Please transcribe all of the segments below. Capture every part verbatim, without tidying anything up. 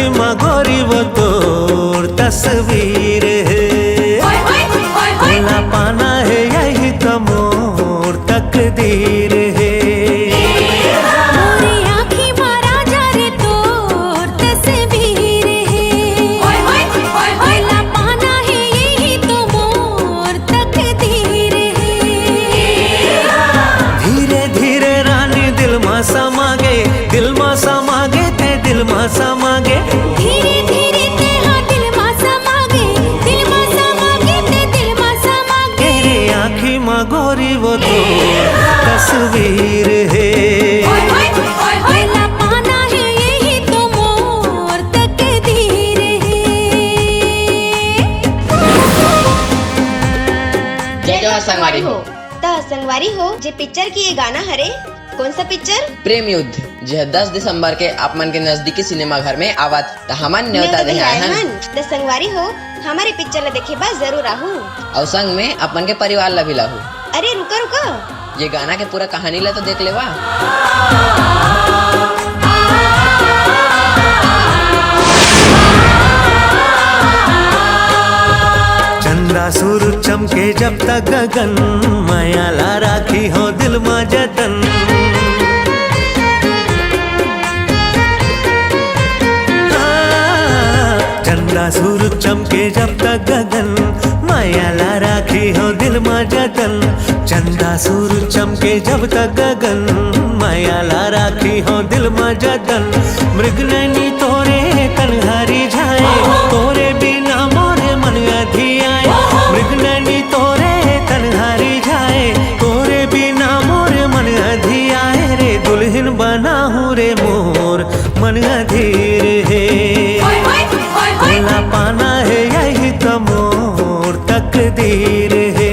मा गोरी वो तोर तस्वीर हे। ओए, ओए, ओए, ओए। तोला पाना हे यही तो मोर तकदीर हे। मोरे आँखी मा राजा रे तोर तस्वीर हे। ओए, ओए, ओए, ओए। तोला पाना हे यही तो मोर तकदीर हे। धीरे धीरे रानी दिल मा समा गे, दिल मा समा गे, ते दिल मा समा गे। धीरे धीरे ते हा दिल मा समा गे, दिल मा समा गे, ते दिल मा समा गे। तेरे आँखी मा गोरी वो तो तस्वीर हे। ओए, ओए, ओए, ओए। तोला पाना हे यही तो मोर तकदीर हे। जय जोहार संगवारी हो। त संगवारी हो, जे पिक्चर के ये गाना हरे, कौन सा पिक्चर? प्रेम युद्ध, जे दस दिसंबर के आप मन के नजदीकी सिनेमा घर में आवत, त हमन न्योता देहे आए हन। त संगवारी हो, हमर पिक्चर ला देखे बर जरूर आहू। अउ संग में अपन के परिवार ला भी लाहू। अरे रुका रुका, ये गाना के पूरा कहानी ला तो देख लेवा। चंदा सूरज चमके जब तक गगन, मया ला राखी हो दिल मा जतन। हाँ, चंदा सूरज चमके जब तक गगन, मया ला राखी हो दिल मा जतन। चंदा सूरज चमके जब तक गगन, मया ला राखी हो दिल मा जतन। मृग नैनी तोरे तन हरी जाए, तोरे बिना मोरे मन अधियाए। मृग नैनी तोरे तन हरी जाए, तोरे बिना मोरे मन अधियाए रे। दुल्हन बनाहू रे मोर मन अधीर हे। तोला पाना हे यही तो मोर तकदीर हे।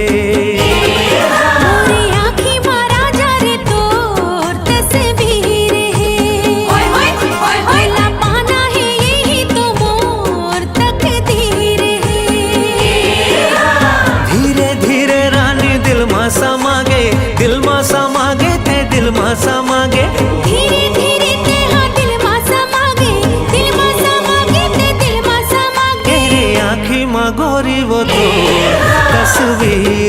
मोरे आँखी मा राजा रे तोर तस्वीर हे। तोला पाना हे यही तो मोर तकदीर हे। धीरे धीरे रानी दिल मा समा गे, दिल मा समा गे, ते दिल मा समा गे। धीरे धीरे ते हा दिल मा समा गे, दिल मा समा गे, ते दिल मा समा गे। तेरे आँखी मा गोरी वो तो तस्वीर